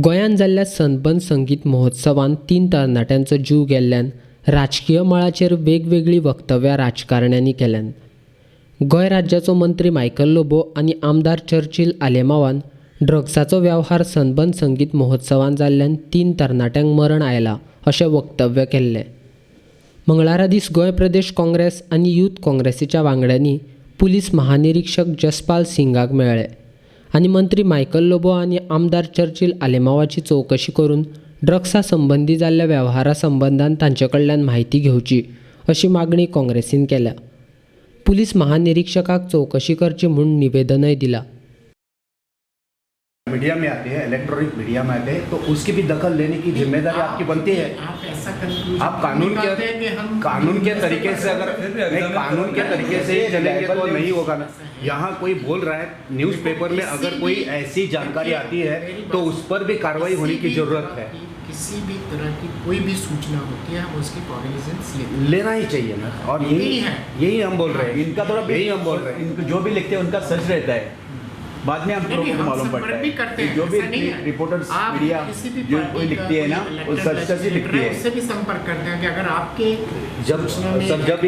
गोंयांत जाल्ल्या सनबर्न संगीत महोत्सवांत तीन तरणाट्यांचो जीव गेल्ल्यान राजकीय मळाचेर वेगवेगळीं वक्तव्यां राजकारण्यांनी केल्यांत. गोंय राज्याचो मंत्री मायकल लोबो आनी आमदार चर्चिल आलेमांवान ड्रग्साचो वेव्हार सनबर्न संगीत महोत्सवांत जाल्ल्यान तीन तरणाट्यांक मरण आयलां अशें वक्तव्य केल्लें. मंगळारा दीस गोंय प्रदेश काँग्रेस आनी यूथ काँग्रेसीच्या वांगड्यांनी पुलीस महानिरिक्षक जसपाल सिंगाक मेळ्ळे आनी मंत्री मायकल लोबो आनी आमदार चर्चिल आलेमांवाची चवकशी करून ड्रग्सा संबंदी जाल्ल्या वेव्हारा संबंदान तांचे कडल्यान म्हायती घेवची अशी मागणी काँग्रेसीन केल्या. पुलीस महानिरिक्षकाक चवकशी करची म्हूण निवेदनय दिलां. मीडिया में आते हैं, इलेक्ट्रॉनिक मीडिया में आते हैं, तो उसकी भी दखल लेने की जिम्मेदारी आपकी बनती है. आप ऐसा कंक्लूजन आप कानून निकालते हैं के कि हम कानून के तरीके से अगर नहीं, कानून के तरीके से ही चलेंगे तो नहीं होगा ना. यहाँ कोई बोल रहा है न्यूज़पेपर में, अगर कोई ऐसी जानकारी आती है तो उस पर भी कार्रवाई होने की जरूरत है. किसी भी तरह की कोई भी सूचना होती है, हम उसकी कॉग्निजेंस लेते हैं. लेना ही चाहिए ना और यही यही है. यही हम बोल रहे हैं. इनका थोड़ा यही हम बोल रहे हैं. इनको जो भी लिखते हैं, उनका सच रहता है. बाद में हम नहीं, लोगों नहीं, को हम मालूम संपर्क पड़ता भी है करते कि हैं, जो भी ऐसा नहीं है. रिपोर्टर्स, आप मीडिया किसी भी जो पार्टी कोई का लिखती है ना, कोई वो elected सच सच ही लिखती legislator है. उससे भी संपर्क करते हैं कि अगर आपके जब सूचना में सर, जब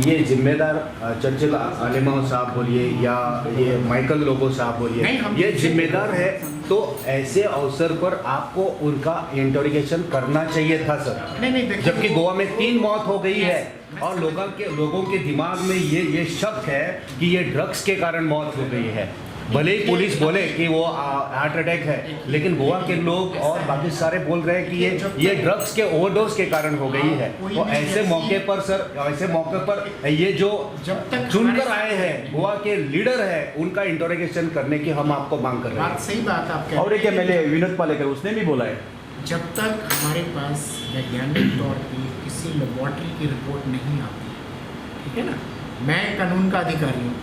ये जिम्मेदार चर्चिल आलेमाव साहब बोलिए या ये माइकल लोबो साहब बोलिए, नहीं, हम ये जिम्मेदार है, तो ऐसे अवसर पर आपको उनका इंटरोगेशन करना चाहिए था सर. नहीं, देखिए, जबकि गोवा में तीन मौत हो गई है Yes, और लोगों के दिमाग में ये शक है कि ये ड्रग्स के कारण मौत हो गई है. भले ही पुलिस बोले कि वो हार्ट अटैक है, लेकिन गोवा के लोग और बाकी सारे बोल रहे हैं कि ये ड्रग्स के ओवरडोज के कारण हो गई है. कोई तो भी ऐसे मौके पर सर, ऐसे मौके पर ये जो जब तक चुनकर हमारे आए हैं, गोवा के लीडर है, उनका इंटरोगेशन करने की हम आपको मांग कर रहे हैं. बात सही बात आप कह और एक रहे हैं. एमएलए विनोद पालेकर, उसने भी बोला है. जब तक हमारे पास वैज्ञानिक तौर पे किसी लेबोरेटरी की रिपोर्ट नहीं आती, ठीक है ना, मैं कानून का अधिकारी हूँ,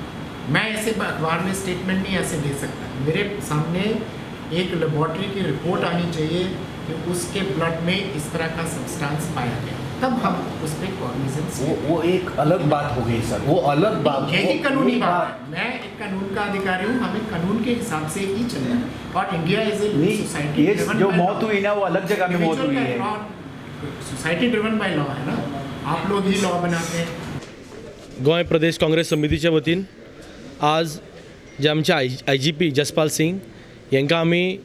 मैं ऐसे अखबार में स्टेटमेंट नहीं ऐसे दे सकता. मेरे सामने एक लेबोरेटरी की रिपोर्ट आनी चाहिए कि उसके ब्लड में इस तरह का सब्सटेंस पाया गया, तब हम उस पर कॉग्निजेंस. वो एक अलग बात हो गई सर, वो अलग बात. यही कानूनी वो बात है. मैं एक कानून का अधिकारी हूँ, हमें कानून के हिसाब से ही चलना है और इंडिया is a नहीं, सोसाइटी ये जो मौत हुई ना, वो अलग जगह में मौत हुई है. सोसाइटी ड्रिवन बाय लॉ है ना, आप लोग ही लॉ बनाते हैं. गोंय प्रदेश काँग्रेस समितीच्या वतीन आज जे आमचे आयजीपी जसपाल सिंग हांकां आमी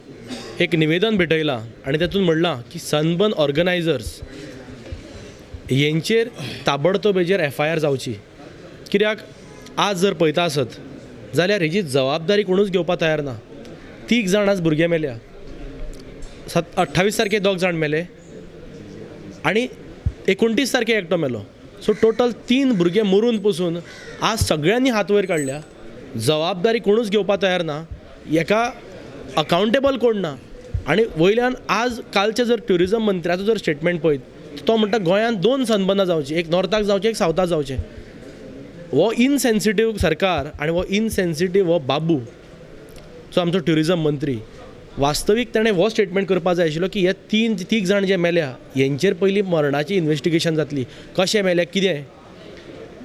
एक निवेदन भेटयलां आनी तातूंत म्हणलां की सनबर्न ऑर्गनायजर्स हेंचेर ताबडतोब हेजेर एफआयआर जावची, कित्याक आज जर पळयता आसत जाल्यार हेजी जबाबदारी कोणूच घेवपाक तयार ना. तीग जाण आज भुरगे मेल्या. 28 तारखेर दोग जाण मेले आनी 29 तारखेर एकटो मेलो. सो टोटल तीन भुरगे मरून पसून आज सगळ्यांनी हात वयर काडल्या. जबाबदारी कोणूच घेवपाक तयार ना, हेका अकाउंटेबल कोण ना. आनी वयल्यान आज कालचे जर ट्युरिजम मंत्र्याचो जर स्टेटमेंट पळयत, तो म्हणटा गोंयांत दोन सनबर्नां जावचीं, एक नॉर्थाक जावचें, एक सावथाक जावचें. हो इनसेन्सिटीव सरकार आनी हो इनसेन्सिटीव हो बाबू जो आमचो ट्युरिजम मंत्री, वास्तवीक ताणें हो स्टेटमेंट करपाक जाय आशिल्लो की हे तीग जाण जे मेल्या हेंचेर पयलीं मरणाची इन्वेस्टिगेशन जातली, कशें मेल्या, कितें.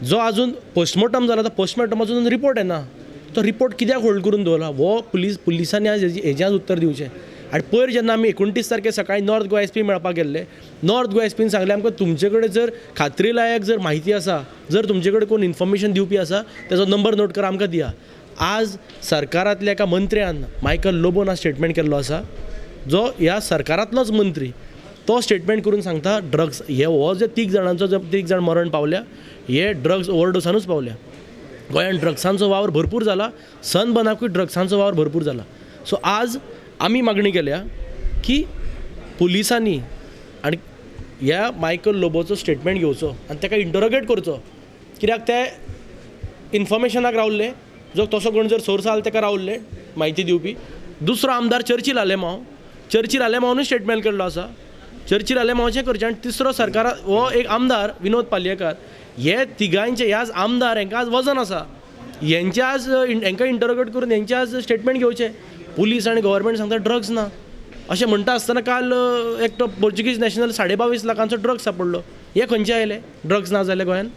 जो आजून पोस्टमॉर्टम जाला, तो पोस्टमॉर्टमाचो अजून रिपोर्ट येना. तो रिपोर्ट कित्याक होल्ड करून दवरला, हो पुलिसांनी आज हेजें आज उत्तर दिवचें. आनी पयर जेन्ना आमी 29 तारखेर सकाळीं नॉर्थ गोवा एसपी मेळपाक गेल्ले, नॉर्थ गोवा एसपीन सांगलें आमकां, तुमचे कडेन जर खात्री लायक जर म्हायती आसा, जर तुमचे कडेन कोण इन्फॉर्मेशन दिवपी आसा, तेजो नंबर नोट करा, आमकां दिया. आज सरकारांतल्या एका मंत्र्यान मायकल लोबोन आज स्टेटमेंट केल्लो आसा, जो ह्या सरकारांतलोच मंत्री, तो स्टेटमेंट करून सांगता ड्रग्स हे हो जे तीग जाणांचो जे तीग जाण मरण पावल्या, हे ड्रग्स ओवरडोसानूच पावल्या. गोंयांत ड्रग्सांचो वावर भरपूर जाला, सनबर्नाकूय ड्रग्सांचो वावर भरपूर जाला. सो आज आमी मागणी केल्या की पुलिसांनी आनी ह्या मायकल लोबोचो स्टेटमेंट घेवचो आनी ताका इंटरोगेट करचो, कित्याक ते इन्फॉर्मेशनाक रावल्ले, जो तसो कोण जर सोर्स आसा ताका रावल्ले म्हायती दिवपी. दुसरो आमदार चर्चिल आलेमांव, चर्चिल आलेमांवनूय स्टेटमेंट केल्लो आसा, चर्चिल आलेमांवचें करचें. आनी तिसरो सरकारा हो एक आमदार विनोद पालयेकार. हे तिगांयचे ह्याच आमदार हांकां आज वजन आसा, हेंचे आज हांकां इंटरोगेट करून हेंचे आज स्टेटमेंट घेवचें. पुलीस आनी गव्हर्मेंट सांगता ड्रग्स ना, अशें म्हणटा आसतना काल एकटो पोर्चुगीज नॅशनल 22.5 लाखांचो ड्रग्स सापडलो. हे खंयचे आयले ड्रग्स ना जाल्यार गोंयांत?